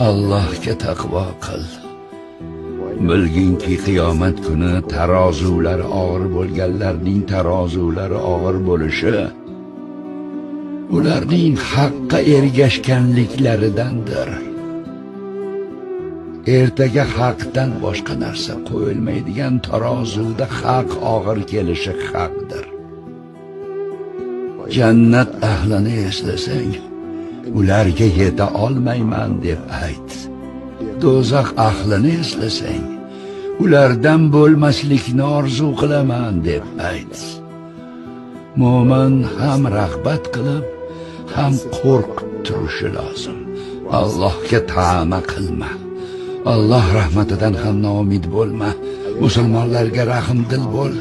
Allohga taqvo qil. Bilginki, qiyomat kuni tarozulari og'ir bo'lganlarning tarozulari og'ir bo'lishi ularning haqqa ergashganliklaridandir. Ertaga haqdan boshqa narsa qo'yilmaydigan tarozuda haq og'ir kelishi haqdir. Jannat ahlini eslasang, ularga yeta olmayman deb ayt. Do'zax ahlini eslasang, ulardan bo'lmaslikni orzu qilaman deb ayt. Mo'min ham rag'bat qilib, ham qo'rqib turishi lozim. Allohga ta'ma qilma. Alloh rahmatidan ham noumid bo'lma. Musulmonlarga rahmdil bo'l.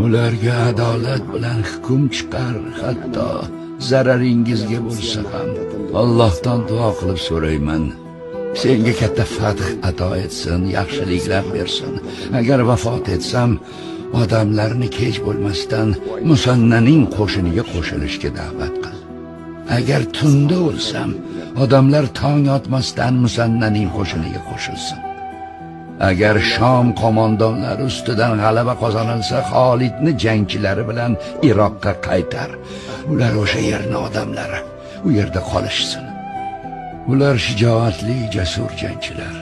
Ularga adolat bilan hukm chiqar, hatto zararingizga bo'lsa ham. Allohdan duo qilib so'rayman. Senga katta fath ato etsin, yaxshiliklar bersin. Agar vafot etsam, odamlarni kech bo'lmasdan Musannaning qo'shiniga qo'shilishga da'vat qil. Agar tunda o'lsam, odamlar tong otmasdan Musannaning qo'shiniga qo'shilsin. Agar Shom qo'mondonlari ustidan g'alaba qozonilsa, Xolidni jangchilari bilan Iroqqa qaytar. Ular o'sha yerning odamlari, u yerda qolishsin. Ular shijoatli, jasur jangchilar.